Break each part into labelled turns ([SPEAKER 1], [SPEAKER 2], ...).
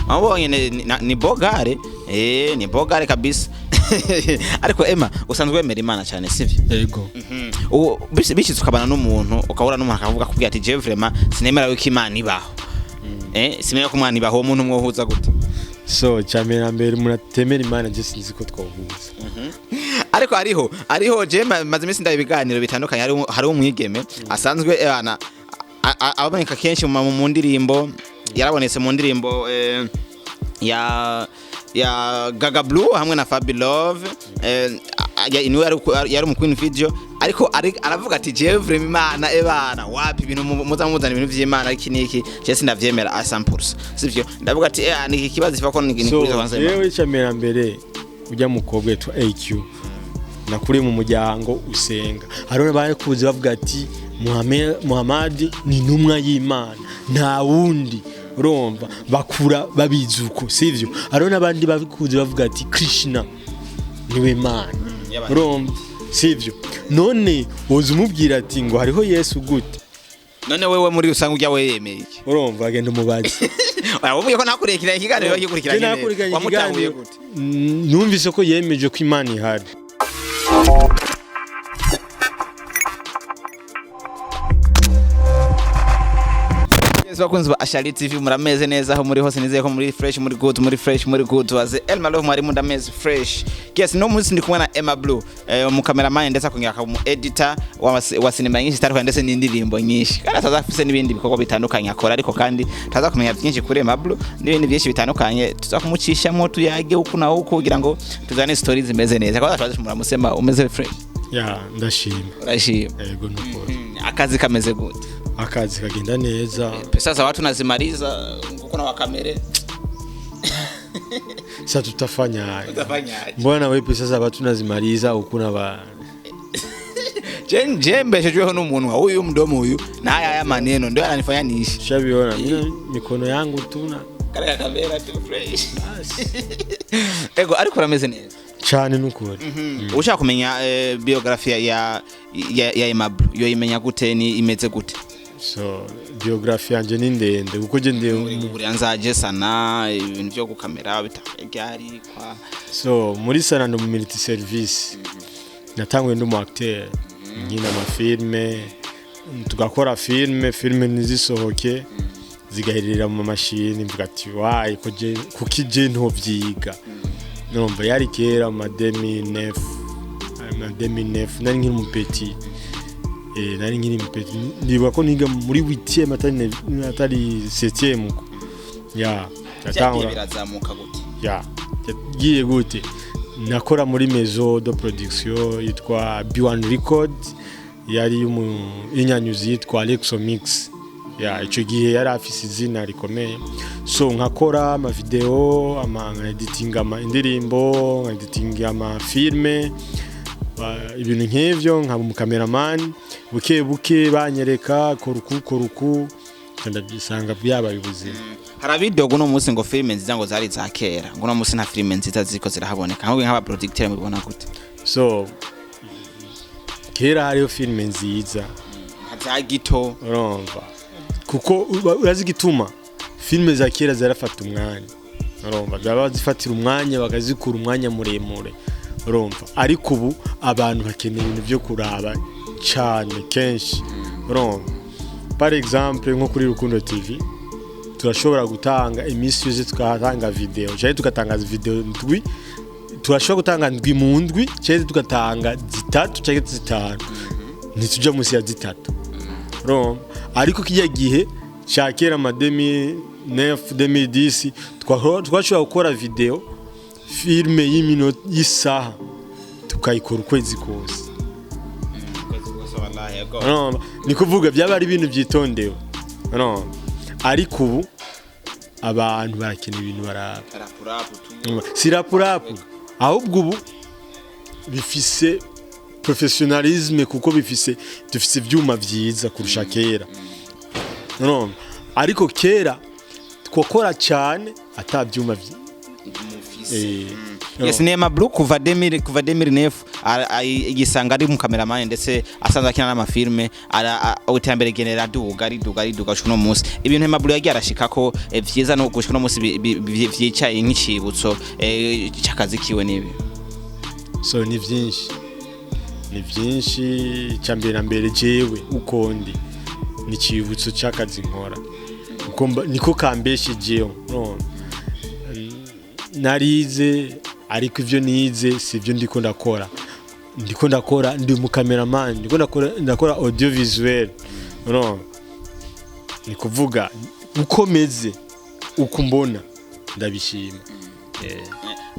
[SPEAKER 1] Wamubonye ni bogare, ni bogare kabisa. Ariko Emma, usanzwe wemera Imana cyane, sivyo?
[SPEAKER 2] Yego.
[SPEAKER 1] Ubu bishitse ukabana n'umuntu, ukahura n'umuntu akavuga akubwira ati: "Jewe vraiment sinemera yuko Imana ibaho, sinemera ko Imana ibaho." Uwo muntu mwohuza gute?
[SPEAKER 2] So cyambere na mbere, umuntu atemera Imana, je sinzi ko twohuza.
[SPEAKER 1] Ariko hariho je maze iminsi ndaba ibiganiro bitandukanye, hariho umwigeme asanzwe ebana aboneka kenshi mu ndirimbo, yarabonetse mu ndirimbo ya Gaga Blue hamwe na Fabi Love, niwe yari mu Queen Video, ariko aravuga ati: "Jewe vraiment Imana ebana wapi, ibintu muza muzana ibintu vy'Imana iki niki, je sindavyemera a 100%, sivyo?" Ndavuga ati ni iki kibazo ifa ko ni
[SPEAKER 2] So
[SPEAKER 1] kuri kwanza Imana.
[SPEAKER 2] Yewe, cyambere na mbere, ujya mukobwa yitwa AQ, nakuriye mu muryango usenga. Hariho n'abakuzi bavuga ati: "Muhammad ni intumwa y'Imana, nta wundi." Urumva, bakura babizi uko, sivyo? Hariho n'abandi bakuzi bavuga ati: "Krishna niwe Mana."
[SPEAKER 1] Y'abandi.
[SPEAKER 2] Urumva, sivyo? None woza umubwira ati ngo hariho Yesu gute?
[SPEAKER 1] None wewe muri rusange ujya we yemeye iki?
[SPEAKER 2] Urumva, agenda umubaze.
[SPEAKER 1] Wamubwiye ko nakurikiranye ikiganiro bagikurikiranye
[SPEAKER 2] Je
[SPEAKER 1] neza.
[SPEAKER 2] nakurikiranye
[SPEAKER 1] Wamutahuye
[SPEAKER 2] ikiganiro.
[SPEAKER 1] gute?
[SPEAKER 2] Numvise ko yemeje ko Imana ihari.
[SPEAKER 1] Yes, bakunzi ba Ashali TV, murameze neza aho muri hose? Nizeye ko muri fresh, muri good, muri fresh, muri good. Waze Elma Love, mwari mundameze fresh. Yes, no munsi ndi kumwe na Emma Blue, mu cameraman ndetse akongera akaba mu editor wa sinema nyinshi zitandukanye ndetse n'indirimbo nyinshi, kandi ataza afise n'ibindi bikorwa bitandukanye akora. Ariko kandi taza kumenya byinshi kuri Emma Blue n'ibindi byinshi bitandukanye, tuza kumucishamo tuyage uku na uku kugira ngo tuzane stories zimeze neza. Kwa sababu muramusema umeze fresh?
[SPEAKER 2] Ya, ndashima.
[SPEAKER 1] Urashima?
[SPEAKER 2] Yego, nukuri.
[SPEAKER 1] Akazi kameze gute?
[SPEAKER 2] Akazi kagenda neza.
[SPEAKER 1] Pesa za watu nazimaliza kuko na wakamere.
[SPEAKER 2] Sasa tutafanya
[SPEAKER 1] Utafanyaje?
[SPEAKER 2] Mbona wewe pesa za watu nazimaliza ukuna ba
[SPEAKER 1] Je mbeshejweho n'umunwa huyu, mdomo huyu na haya maneno ndio yananifanya niishi.
[SPEAKER 2] Shabiona mimi mikono yangu tuna
[SPEAKER 1] Kare kamera tu fresh. Ego, ariko urameze neza?
[SPEAKER 2] Cyane, nukuri.
[SPEAKER 1] Ushaka kumenya biography ya Emma Blue, yo imenya gute? Ni imeze gute?
[SPEAKER 2] So biography yanje ni ndende kuko je ndi
[SPEAKER 1] Ulianzaje sana ibintu byo gukamera, bitari kwa
[SPEAKER 2] So muri sana ndi mu multi service. Natanguye ndi umu acteur, nkina amafilme, tugakora filme, filme ntizisohoke, zigaherera mu mashini. Mvuga ati: "Wayi ko je kuki je ntovyiga?" Numva yari kera mu ma 2009, ma 2009 nari nkiri umupeti, nari nkiri umupeti. Ndibuka ko niga muri 8e, atari 7e uko ya
[SPEAKER 1] Byagiye
[SPEAKER 2] natangura.
[SPEAKER 1] Birazamuka gute?
[SPEAKER 2] Ya, yagiye gute? Nakora muri maison de production yitwa B1 Record, yari inyanyuzi yitwa Alexo Mix. Ya, icyo gihe yari afise izina rikomeye. So nkakora ama video, ama nka editing ama indirimbo, nka editing ama filme, ibintu nk'ivyo, nkaba umukameramani. Buke buke banyereka kora uku, kora uku, ndabyisanga byabaye ubuzima.
[SPEAKER 1] Hari abidogo uno munsi ngo filime nziza ngo zari za kera, ngo uno munsi nta filime nziza ziriko zirahaboneka. Ahubwo nk'aba producteur mubibona gute?
[SPEAKER 2] So kera hariho filime nziza.
[SPEAKER 1] Nka za gito.
[SPEAKER 2] Urumva, kuko urazi igituma filime za kera zarafata umwanya, urumva, zaba zifatira umwanya, bakazikura umwanya muremure, urumva. Ariko ubu abantu bakeneye ibintu byo kuraba cyane kenshi, urumva. Par exemple nko kuri Rukundo TV turashobora gutanga iminsi yose tugatanga video, cyangwa tugatanga video ndwi, turashobora gutanga ndwi mu ndwi, cyangwa tugatanga zitatu cyangwa zitanu, ntitujya munsi ya zitatu, urumva. Ariko kijya gihe cya kera, ama 2009, 2010, twashobora gukora video filme y'iminota y'isaha, tukayikora ukwezi kose. Urumva, ni kuvuga byaba ari ibintu byitondewe, urumva. Ariko ubu abantu barakenera ibintu baraba, si rapurapu, ahubwo ubu bifise professionalisme, kuko bifise dufise ivyuma vyiza kurusha kera, urumva. Ariko kera twakora cyane ata byuma.
[SPEAKER 1] Yes, ni Emma Blue kuva 2000, kuva 2009 igisanga ari mu cameraman, ndetse asanzwe akina n'amafilme. Iterambere rigenda riduga, riduga, riduga gushika uno munsi. Ibintu Emma Blue yagiye arashikako vyiza no gushika uno munsi vyicaye nk'icibutso c'akazi kiwe nibi.
[SPEAKER 2] So ni byinshi, ni byinshi. Icya mbere na mbere, jewe uko ndi ni ikibutso cy'akazi nkora. Uko niko kambeshejeho. No. Narize, ariko ivyo nize si ibyo ndiko ndakora. Ndiko ndakora, ndi mu cameraman, ndiko ndakora audiovisuel. No. Ni kuvuga uko meze, uko mbona, ndabishima.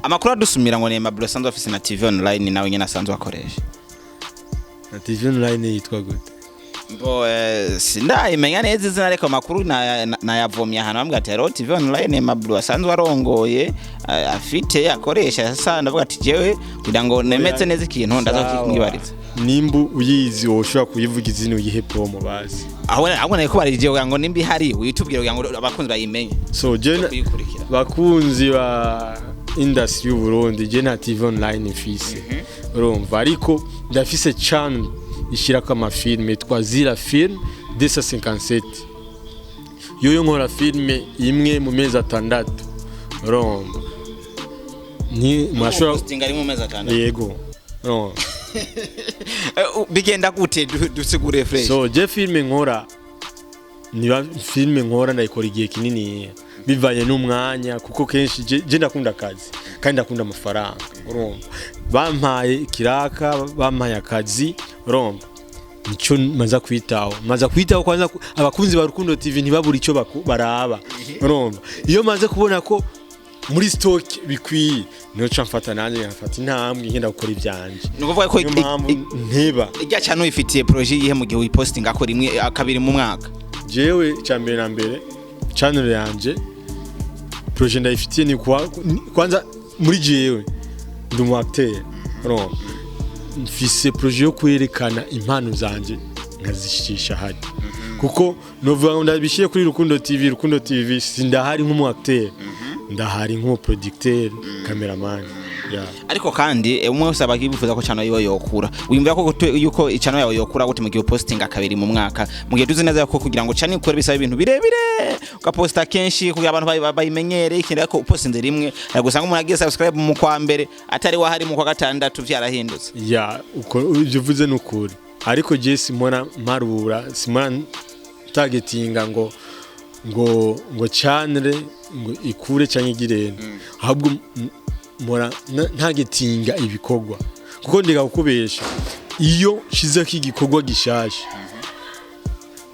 [SPEAKER 1] Amakuru adusumira ngo ni Emma Blue asanzwe afise na TV online, nawe nyene asanzwe akoresha.
[SPEAKER 2] Na TV online yitwa gute?
[SPEAKER 1] Mbo sindayimenya neza izina, ariko amakuru nayavomye ahantu bambwira ati hariho TV online Emma Blue asanzwe arongoye, afite akoresha. Sasa ndavuga ati jewe kugira ngo nemeze neza ikintu ndaza
[SPEAKER 2] Sawa.
[SPEAKER 1] kumwibariza.
[SPEAKER 2] Nimba uyizi, woshobora kuyivuga izina, uyihe promo bazi.
[SPEAKER 1] Aho nari kubarije kugira ngo nimba ihari uyitubwire, kugira ngo abakunzi bayimenye
[SPEAKER 2] So je
[SPEAKER 1] kuyikurikira.
[SPEAKER 2] Bakunzi ba industry y'u Burundi, je nta TV online mfise, urumva, ariko ndafise channel ishirako amafilme yitwa Zira Film 257. Yoyo nkora filme imwe mu mezi 6, urumva, ni murashobora
[SPEAKER 1] Posting ari mu mezi 6?
[SPEAKER 2] Yego, urumva.
[SPEAKER 1] Bigenda gute? Dusigure fresh.
[SPEAKER 2] So je filme nkora, niba filme nkora ndayikora igihe kinini bivanye n'umwanya, kuko kenshi je ndakunda akazi kandi ndakunda amafaranga, urumva. Bampaye ikiraka, bampaye akazi, urumva, nico maza kwitaho, maza kwitaho kwanza abakunzi ba Rukundo TV ntibabura icyo baraba, urumva. Iyo maze kubona ko muri stock bikwiye, niyo ca mfata nanjye nkafata intambwe ngenda gukora ivyanje.
[SPEAKER 1] Ni ukuvuga ko
[SPEAKER 2] Niyo mpamvu nteba.
[SPEAKER 1] Irya channel uyifitiye projet yihe mu gihe uyipostinga ko rimwe, kabiri mu mwaka?
[SPEAKER 2] Jewe cya mbere na mbere, channel yanje projet ndayifitiye ni kwanza muri jewe ndi umu acteur, urumva, mfise projet yo kwerekana impano zanje nkazishisha hajya, kuko novuga ngo ndabishyire kuri Rukundo TV. Rukundo TV sindahari nk'umu acteur, ndahari nk'umu producteur, cameraman, yeah.
[SPEAKER 1] Ariko kandi umwe wese aba yifuza ko channel yiwe yokura. Wiyumvira ko yuko channel yawe yokura gute mu gihe upostinga kabiri mu mwaka, mu gihe tuzi neza ko kugira ngo channel ikure bisaba ibintu birebire, ugaposta kenshi kugira abantu bayimenyere? Ikindi, ariko upostinze rimwe, hari gusanga umuntu agiye subscribe mu kwa mbere atari wahari, mu kwa gatandatu vyarahindutse.
[SPEAKER 2] Ya, uko ibyo uvuze ni ukuri, ariko je simona mparura, simona targetinga ngo channel ngo ikure cyangwa igirene, ahubwo mpora ntargetinga ibikorwa, kuko ndeka kukubesha, iyo nshizeko igikorwa gishasha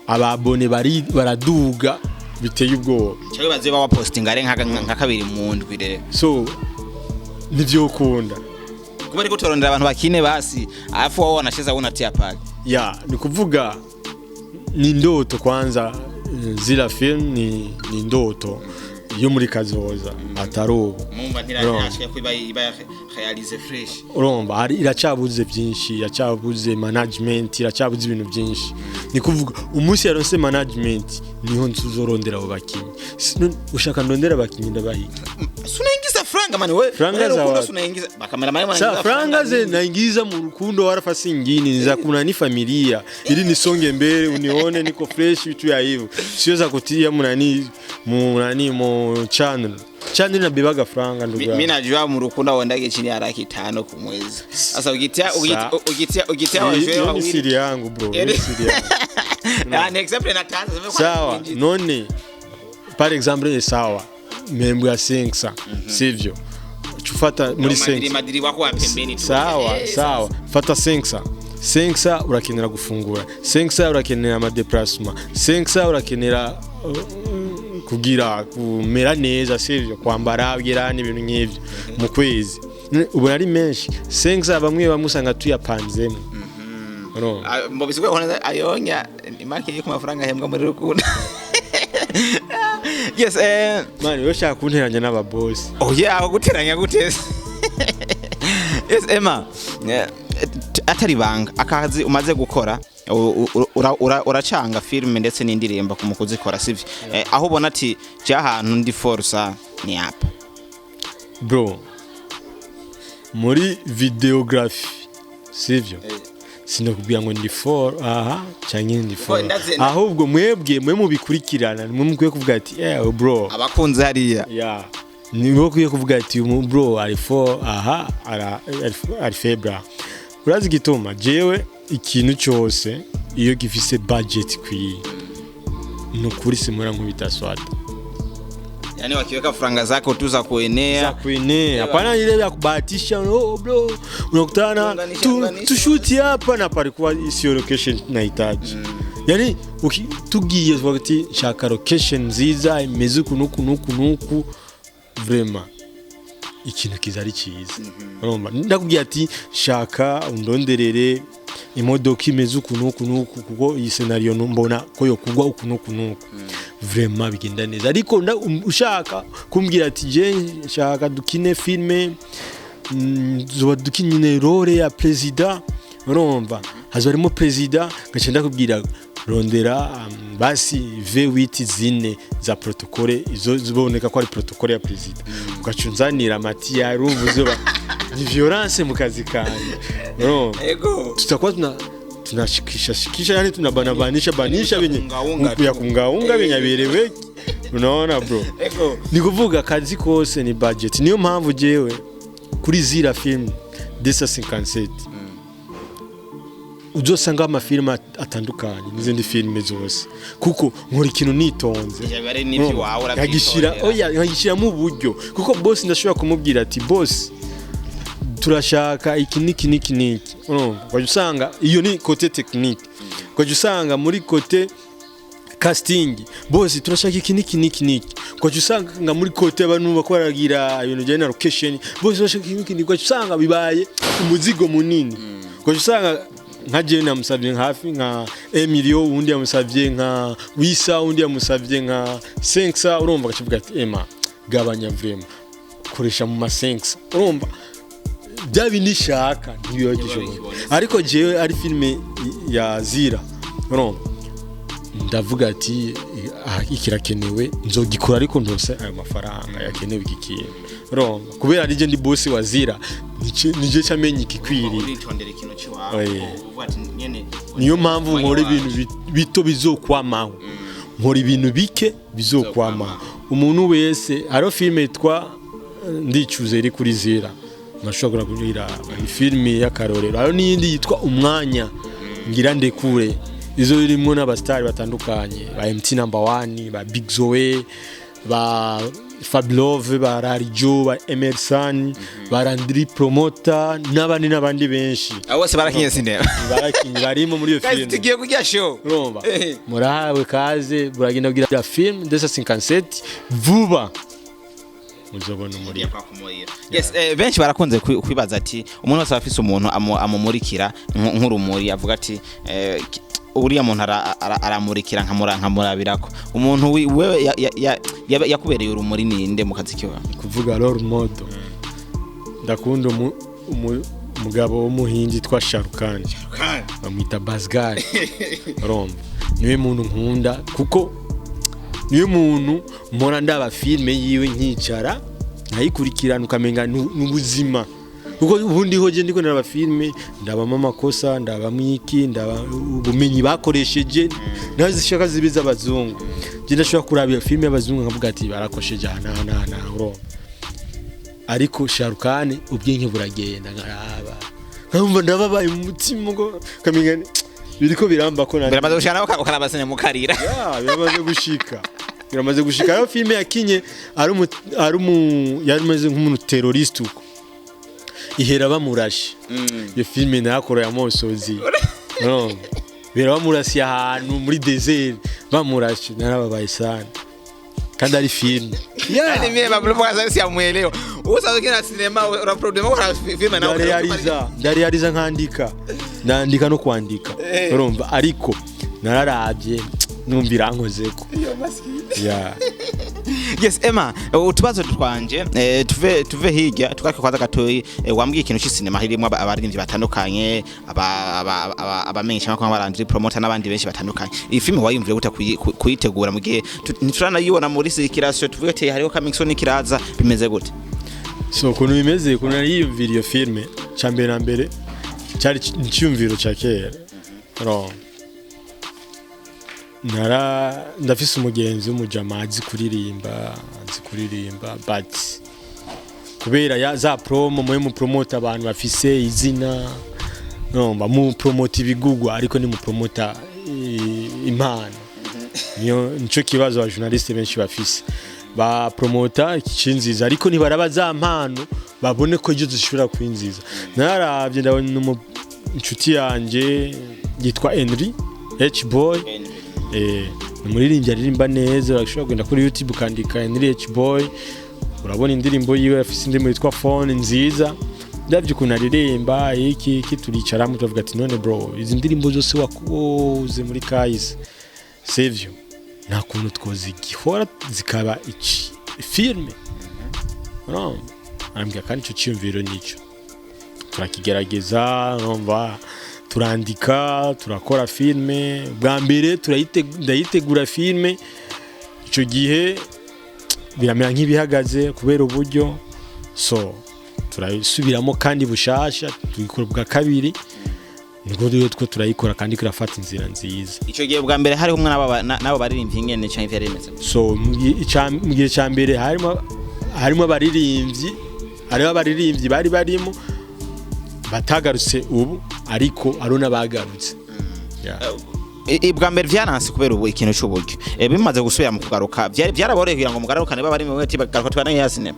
[SPEAKER 2] ababone bari baraduga biteye ubwoba.
[SPEAKER 1] Cyangwa baze bawapostinga ari nka kabiri mu ndwi rero?
[SPEAKER 2] So ntivyokunda.
[SPEAKER 1] Kuba ariko turondera abantu bakine basi, afu wao wanacheza unatia pale.
[SPEAKER 2] Ya, ni kuvuga ni ndoto kwanza. Zila film ni ndoto yo muri kazoza, atari ubu.
[SPEAKER 1] Mumba ntirashika ko iba réaliser fresh.
[SPEAKER 2] Urumva, hari iracyabuze byinshi, iracyabuze management, iracyabuze ibintu byinshi. Ni kuvuga umunsi yaronse management niho nzuzorondera abo bakinyi. Ushaka ndondera abakinyi ndabahiga?
[SPEAKER 1] Sunaingiza franga man we.
[SPEAKER 2] Franga
[SPEAKER 1] Wewe
[SPEAKER 2] za
[SPEAKER 1] Rukundo
[SPEAKER 2] wapi?
[SPEAKER 1] Sunaingiza bakameramani
[SPEAKER 2] Sa
[SPEAKER 1] wanaingiza
[SPEAKER 2] franga ze
[SPEAKER 1] nyingi.
[SPEAKER 2] Naingiza mu Rukundo wala fasi ingine ni za kunani familia ili nisonge mbele, unione niko fresh, vitu ya hivyo, sio za kutia munani munani mu channel. Channel nabebaga franga, ndugu
[SPEAKER 1] Mi
[SPEAKER 2] yangu.
[SPEAKER 1] Najua mu Rukundo wendage chini ya 500,000 ku mwezi. Sasa ukitia ukitia wazee
[SPEAKER 2] Hiyo ni
[SPEAKER 1] wawili.
[SPEAKER 2] siri yangu, bro, hiyo ni siri yangu.
[SPEAKER 1] Ah, ni example na tanza.
[SPEAKER 2] Sawa, none par exemple ni sawa membwe ya 500, sivyo? Chufata muri
[SPEAKER 1] Madiri
[SPEAKER 2] 500.
[SPEAKER 1] Madiri wako wa pembeni tu.
[SPEAKER 2] Sawa, sawa, fata 500. 500 urakenera gufungura, 500 urakenera amadéplacement, 500 urakenera kugira kumera neza, sivyo? Kwambara bwira n'ibintu nk'ivyo mu kwezi. Ubona ari menshi 500, bamwe bamwe usanga tuyapanzemo. Urumva?
[SPEAKER 1] Ah, mbo bisigura ko neza ayonya ni make yo ku mafaranga ahembwa muri Rukundo. Yes.
[SPEAKER 2] Mani wewe ushaka kunteranya n'ababosi.
[SPEAKER 1] Oh yeah, aho guteranya gute? Yes, Emma. Atari banga, akazi umaze gukora uracanga filme ndetse n'indirimbo ku kuzikora, sivyo? Aho ubona ati je ahantu ndi forsa ni hapa.
[SPEAKER 2] Bro. Muri videography, sivyo? Sinakubwira ngo ndi fort aha canke ndi fort. Ahubwo mwebwe mwe mubikurikirana, mwe mukwiye kuvuga ati: "Eh bro."
[SPEAKER 1] Abakunzi hariya.
[SPEAKER 2] Ya, nibo ukwiye kuvuga ati: "Umu bro ari fort aha, ari faible." Urazi igituma? Jewe ikintu cyose iyo gifise budget ikwiye, ni ukuri simura nkubita swata.
[SPEAKER 1] Yani wakiweka franga zako tu za kuenea.
[SPEAKER 2] Za kuenea, hapana ile ya kubahatisha. Oh bro, unakutana
[SPEAKER 1] Unganisha, unganisha.
[SPEAKER 2] Tushuti hapa na palikuwa sio location nahitaji. Yani tugiye tuvuga ati nshaka location nziza imeze uku nuku nuku nuku, vraiment ikintu kiza ari cyiza. Urumva, ndakubwiye ati shaka undonderere imodoka imeze uku nuku nuku, kuko iyi scenario mbona ko yokugwa uku nuku nuku, vraiment bigenda neza. Ariko ushaka kumbwira ati je nshaka dukine filme, zoba dukinye role ya president, urumva hazo harimo president, ngaca ndakubwira rondera basi V8 zine za protocole, izo ziboneka ko ari protocole ya president, ugaca unzanira amatiya. Urumva uzoba ni violence mu kazi kanje, urumva?
[SPEAKER 1] Ego.
[SPEAKER 2] Tutakuwa tunashikisha shikisha, yani tunabanabanisha banisha venye
[SPEAKER 1] Kungaunga
[SPEAKER 2] ya
[SPEAKER 1] tu.
[SPEAKER 2] Kungaunga venye abereweki, unaona bro?
[SPEAKER 1] Ego.
[SPEAKER 2] Ni kuvuga akazi kose ni budget. Niyo mpamvu jewe kuri zira film 257 uzosanga amafilime atandukanye n'izindi filime zose, kuko nkora ikintu nitonze.
[SPEAKER 1] Ivyo biba ari n'ivy'iwawe,
[SPEAKER 2] Nkagishyira
[SPEAKER 1] uravyitondera.
[SPEAKER 2] Oya, nkagishyiramo uburyo, kuko boss ndashobora kumubwira ati: "Boss, turashaka iki n'iki n'iki n'iki." Urumva, ukajya usanga iyo ni côté technique, ukajya usanga muri côté casting: "Boss, turashaka iki n'iki n'iki n'iki." Ukajya usanga muri côté abantu bako baragira ibintu bijyanye na location: "Boss, turashaka iki n'iki n'iki." Ukajya usanga bibaye umuzigo munini, ukajya usanga nka jewe namusabye hafi nka emilio, uwundi yamusabye nka wisa, uwundi yamusabye nka senksa. Urumva agacuvuga ati: "Ema, gabanya, vraiment koresha mu masenksa." Urumva bya bindi nshaka ntibiba gishoboye. Ariko jewe ari filime ya zira, urumva ndavuga ati: "Ah, ikirakenewe nzogikora, ariko ndose ayo mafaranga yakenewe iki kintu." Urumva, kubera ari je ndi boss wa zira, nije camenya igikwiriye.
[SPEAKER 1] Uritondera ikintu cy'iwawe.
[SPEAKER 2] Oye.
[SPEAKER 1] Uvuga ati nyene.
[SPEAKER 2] Niyo mpamvu nkora ibintu bito bizokwamaho, nkora ibintu bike bizokwamaho. Umuntu wese, hariho filime yitwa Ndicuze iri kuri zira, mashobora kugira ni filime y'akarorero. Hariho n'iyindi yitwa Umwanya ngira ndekure, izo irimwo n'abasitari batandukanye, ba MT Number One, ba Big Zoe, ba Fablove, ba Rarijo, ba Emerson, ba Landry Promoter n'abandi n'abandi benshi.
[SPEAKER 1] Abo bose barakinye sinema?
[SPEAKER 2] Barakinye, barimo muri iyo
[SPEAKER 1] Guys,
[SPEAKER 2] filime.
[SPEAKER 1] Tugiye kurya show.
[SPEAKER 2] Urumva, murahawe kaze, buragenda kugira film 257 vuba, muzobona umuriro.
[SPEAKER 1] Yes, benshi barakunze kwibaza ati umuntu wese aba afise umuntu amumurikira nk'urumuri, avuga ati uriya muntu aramurikira nkamurabirako. Umuntu wewe yakubereye urumuri ninde mu kazi kiwe?
[SPEAKER 2] Kuvuga role model, ndakunda umugabo w'umuhindi yitwa Shahrukh, bamwita Baazigar. Urumva, niwe muntu nkunda, kuko niwe muntu mpora ndaba filime yiwe, nkicara nkayikurikirana, ukamenga ni ubuzima. Kuko ubundi ho je ndiko ndaba filime, ndabamo amakosa, ndabamo iki, ndaba ubumenyi bakoresheje, nazo zishaka zibe z'abazungu. Je ndashobora kuraba iyo filime y'abazungu nkavuga ati barakosheje aha n'aha n'aha n'aha, urumva? Ariko Sharukani, ubwenge buragenda, nkaraba nkumva ndababaye mu mutima, ngo kamenga biriko biramba ko
[SPEAKER 1] Biramaze gushika nawe ukaraba sinema ukarira?
[SPEAKER 2] Ya, biramaze gushika, biramaze gushika. Ayo filime yakinye ari umu yari ameze nk'umuntu terroriste, uko ihera bamurashe. Iyo filime narakoroye amosozi. No bera bamurasiye ahantu muri desert, bamurashe, narababaye sana, kandi ari filime.
[SPEAKER 1] Yani mie babulu kwa sasa siamuelewa. Usazo kina sinema ura problema kwa filime nawe.
[SPEAKER 2] Ndarealiza, ndarealiza, nkandika, ndandika no kwandika. Urumva, ariko nararabye numva irankozeko ya.
[SPEAKER 1] Yes, Emma, utubazo twanje, tuve hirya tukake kwanza gatoyi. Wambwiye ikintu cy'isinema hirimo abaririmbyi batandukanye, abamenyesha makuru, abarandiri promoter n'abandi benshi batandukanye. Iyi filime wayumviye gute kuyitegura mu gihe ntituranayibona muri circulation, tuvuge ati hariho coming soon, kiraza, bimeze gute?
[SPEAKER 2] So ukuntu bimeze, ukuntu nariyumvira iyo filme, cya mbere na mbere cyari icyumviro cya kera. Urumva, nara ndafise umugenzi w'umujama azi kuririmba, but kubera ya za promo mwe mu promota abantu bafise izina, urumva, mu promota ibigugwa ariko ni mu promota impano. Niyo nico kibazo aba journaliste benshi bafise, ba promota ikinziza ariko ntibaraba za mpano babone ko ejo zishobora kwinziza. Naravye ndabona inshuti yanje yitwa Henry H Boy, ni umuririmbyi aririmba neza. Urashobora kugenda kuri YouTube ukandika Henry H Boy, urabona indirimbo yiwe. Afise indirimbo yitwa Phone nziza. Ndavye ukuntu aririmba iki iki, turicaramo tuvuga ati: "None bro, izi ndirimbo zose wakoze muri kahise, sivyo? Nta kuntu twozigihora zikaba iki filme?" Urumva, arambwira kandi ico ciyumviro nico turakigerageza. Urumva, turandika, turakora filme bwa mbere, ndayitegura filme. Ico gihe biramera nk'ibihagaze kubera uburyo, so turayisubiramo kandi bushasha, tuyikora bwa kabiri, nibwo rero two turayikora kandi kirafata inzira nziza.
[SPEAKER 1] Ico gihe bwa mbere hariho umwe n'abo baririmbyi nyene, canke vyari bimeze gute?
[SPEAKER 2] So mu gihe ca mbere harimo abaririmbyi, hariho abaririmbyi bari barimo batagarutse ubu, ariko hariho n'abagarutse. Yeah.
[SPEAKER 1] Bwa mbere vyaranse kubera ubu ikintu c'uburyo. Bimaze gusubira mu kugaruka, vyari vyaraboroheye kugira ngo mugarukane baba bari mu ati bagaruka tubane ya sinema?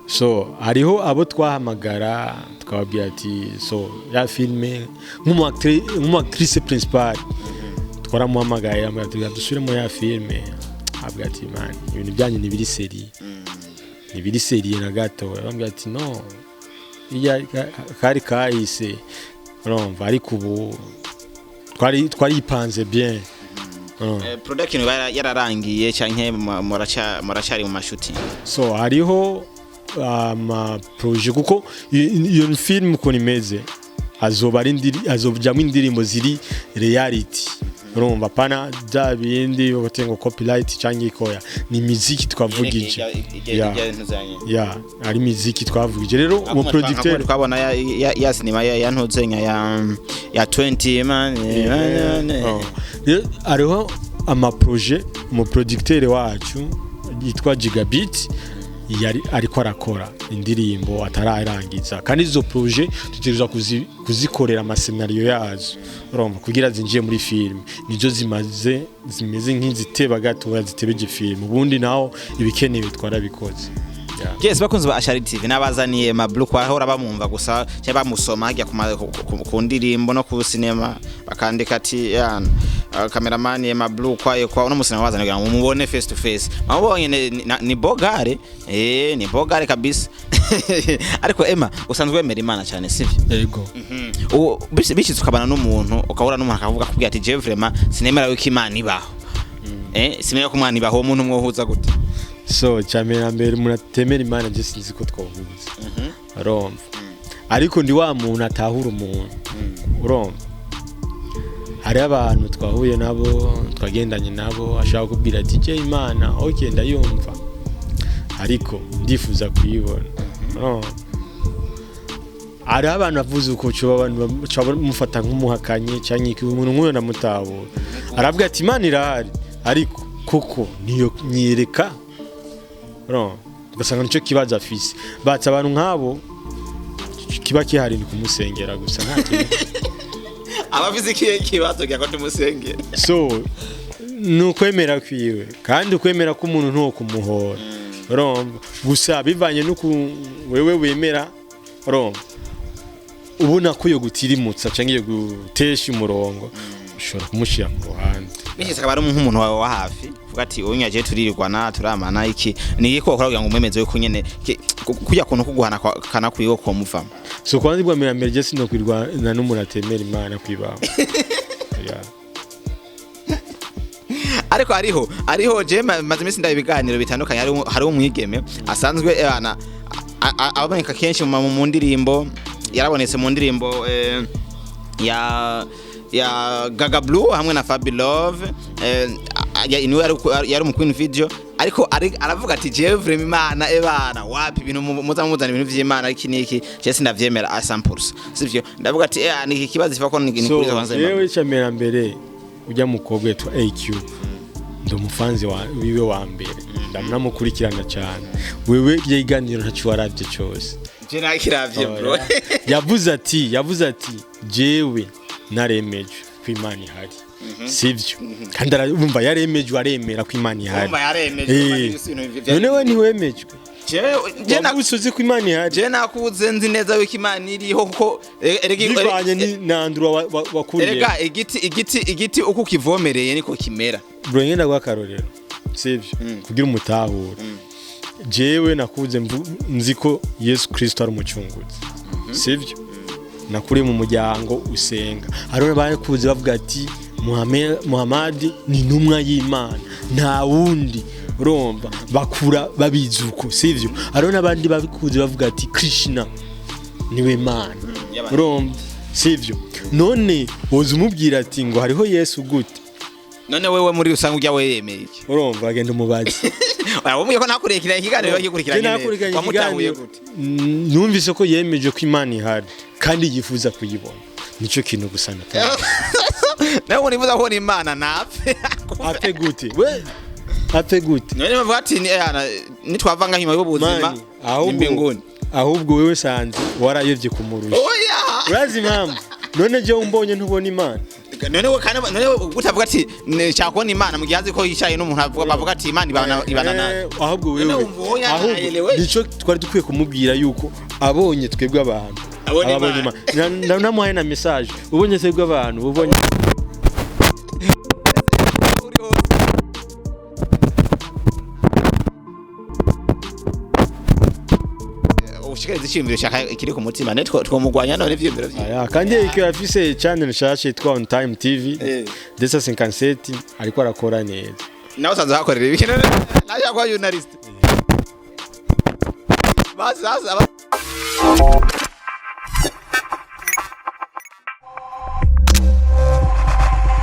[SPEAKER 2] So hariho abo twahamagara tukababwira ati so ya filme, nk'umu actrice principal twaramuhamagaye, amubwira ati: "Dusubiremo ya filme." Abwira ati: "Man, ibintu byanyu ntibiri sérieux, ntibiri sérieux na gato." Bambwira ati: "No iya kari kahise." Urumva, ariko ubu twari twaripanze bien. Urumva.
[SPEAKER 1] Production iba yararangiye canke muracari mu mashuti?
[SPEAKER 2] So hariho ama projet, kuko iyo film ukuntu imeze azoba ari azojamwo indirimbo ziri reality. Urumva, pana bya bindi bagote ngo copyright cyangwa ikoya, ni miziki twavugije. Ya. Ya, ari miziki twavugije rero umu producteur.
[SPEAKER 1] Twabona ya sinema ya ntuzenya ya 20 man.
[SPEAKER 2] Oh. Rero hariho ama projet umu producteur wacu yitwa Gigabit yari ariko arakora indirimbo atararangiza, kandi izo projet dutegerezwa kuzikorera ama scénario yazo, urumva, kugira zinjiye muri film. Nizo zimaze zimeze nk'iziteba gatoya, zitebeje film. Ubundi naho ibikenewe twarabikoze. Yeah.
[SPEAKER 1] Yes, bakunzi ba Ashari TV, nabazaniye Mablu. Kwahora bamwumva gusa cyangwa bamusoma hajya ku ndirimbo no ku sinema, bakandika ati yana cameraman Mablu kwayo kwa uno musinema, wazana kugira ngo mumubone face to face. Mabonye ni bogare, ni bogare kabisa. Ariko Emma, usanzwe wemera Imana cyane, sivyo?
[SPEAKER 2] Yego.
[SPEAKER 1] Ubu bishitse ukabana n'umuntu, ukahura n'umuntu akavuga akubwira ati: "Je vraiment sinemera yuko Imana ibaho, sinemera ko Imana ibaho." Uwo muntu mwohuza gute?
[SPEAKER 2] So cyambere na mbere, umuntu atemera Imana je sinzi ko twohuza, urumva, ariko ndi wa muntu atahura umuntu. Urumva, hariho abantu twahuye nabo, twagendanye nabo, ashaka kubwira ati: "Je Imana, ok, ndayumva, ariko ndifuza kuyibona." Urumva, hariho abantu bavuze uko abantu bamufata nk'umuhakanyi cyangwa iki. Umuntu nk'uyo ndamutahura, aravuga ati: "Imana irahari, ariko kuko niyo nyereka." Urumva, ugasanga nicyo kibazo afise. Batse abantu nk'abo kiba kihari ni kumusengera gusa, nta kindi.
[SPEAKER 1] Abavize ikihe kibazo kugira ngo tumusengere?
[SPEAKER 2] So ni ukwemera kwiwe, kandi ukwemera k'umuntu ntuwo kumuhora. Urumva, gusa bivanye n'uku wewe wemera, urumva, ubona ko iyo gutirimutsa cyangwa iyo gutesha umurongo, ushobora kumushyira ku ruhande.
[SPEAKER 1] Bishitse akaba ari nk'umuntu wawe wa hafi, uvuga ati: "Uyu nyaje turirirwana, turamana iki," ni iki wakora kugira ngo umwemeze yuko nyene kujya kuntu kuguhana kana kwiwe ko muvamo?
[SPEAKER 2] So kwanza bwa mbere mbere, je sinokwirwana n'umuntu atemera Imana kwibaho. Yeah.
[SPEAKER 1] Ariko hariho je maze iminsi ndaba ibiganiro bitandukanye, hariho umwigeme asanzwe ebana aboneka kenshi mu ndirimbo, yarabonetse mu ndirimbo ya Gaga Blue hamwe na Fabi Love. Niwe yari umu queen video, ariko aravuga ati: "Jewe vraiment Imana ebana wapi, ibintu muza muzana ibintu vy'Imana iki niki, je sindavyemera a 100%." Sivyo? Ndavuga ati ni iki kibazo ifa ko ni
[SPEAKER 2] So
[SPEAKER 1] kuri kwanza Emma
[SPEAKER 2] yewe,
[SPEAKER 1] Blue.
[SPEAKER 2] Icambere mbere, ujya mukobwa yitwa AQ, ndi umufanzi wiwe wa mbere, ndamunamukurikirana cyane. Wewe iryo kiganiro ntacyo waravye cyose.
[SPEAKER 1] Je nakiravye, bro.
[SPEAKER 2] Yavuze ati: "Jewe naremejwe ko Imana ihari." Sivyo? Kandi arumva yaremejwe, aremera ko Imana ihari.
[SPEAKER 1] Urumva yaremejwe, ibintu
[SPEAKER 2] None we ntiwemejwe?
[SPEAKER 1] Jewe
[SPEAKER 2] Wavutse uzi ko Imana ihari?
[SPEAKER 1] Je nakuze nzi neza yuko Imana iriho, kuko
[SPEAKER 2] Bivanye n'andura wakuriye.
[SPEAKER 1] Erega igiti uko ukivomereye niko kimera.
[SPEAKER 2] Bro, ngenda guha akarorero, sivyo, kugira umutahure. Jewe nakuze nzi ko Yesu Kristo ari umucunguzi, sivyo? Nakuriye mu muryango usenga. Hariho n'abakuze bavuga ati: "Muhamadi ni intumwa y'Imana, nta wundi." Urumva, bakura babizi uko, sivyo? Hariho n'abandi bakuze bavuga ati: "Krishna niwe Mana."
[SPEAKER 1] Y'abantu.
[SPEAKER 2] Urumva, sivyo? None woza umubwira ati ngo hariho Yesu gute?
[SPEAKER 1] None wewe muri rusange ujya weyemeye iki?
[SPEAKER 2] Urumva, agenda umubaze.
[SPEAKER 1] Oya, wumviye ko nakurikiranye ikiganiro, bagikurikiranye
[SPEAKER 2] Je
[SPEAKER 1] neza.
[SPEAKER 2] nakurikiranye
[SPEAKER 1] Wamutahuye
[SPEAKER 2] ikiganiro.
[SPEAKER 1] gute?
[SPEAKER 2] Numvise ko yemeje ko Imana ihari kandi yifuza kuyibona. Nicyo kintu gusa natanga.
[SPEAKER 1] Nawe unifuza kubona Imana, napfe.
[SPEAKER 2] Apfe gute? We apfe gute?
[SPEAKER 1] None bavuga ati nitwava ngaho nyuma y'ubuzima
[SPEAKER 2] Mani,
[SPEAKER 1] ni
[SPEAKER 2] ahubwo
[SPEAKER 1] mbinguni.
[SPEAKER 2] Ahubwo wewe sanze warayobye kumurusha.
[SPEAKER 1] Oya.
[SPEAKER 2] Urazi impamvu? None je umbonye ntubona Imana?
[SPEAKER 1] None we kandi none utavuga ati nshaka kubona Imana, mu gihe azi ko yicaye n'umuntu avuga, bavuga ati Imana ibana nawe.
[SPEAKER 2] Ahubwo
[SPEAKER 1] None
[SPEAKER 2] wewe
[SPEAKER 1] wumva uwo
[SPEAKER 2] ahubwo
[SPEAKER 1] yanaelewe?
[SPEAKER 2] nico twari dukwiye kumubwira, yuko abonye twebwe abantu
[SPEAKER 1] Abonye
[SPEAKER 2] ababonye
[SPEAKER 1] Imana.
[SPEAKER 2] Imana. Namuhaye na message: ubonye twebwe abantu, ubonye
[SPEAKER 1] Uri hose. Ushikiriza icyiyumviro shaka kiri ku mutima, ne twomugwanya none ivyiyumviro vyiwe.
[SPEAKER 2] Aya, kandi ikiyo afise channel nshasha yitwa On Time TV ndetse 57, ariko arakora neza.
[SPEAKER 1] Nawe usanzwe hakorera ibiki? None naje kuba journalist basi sasa.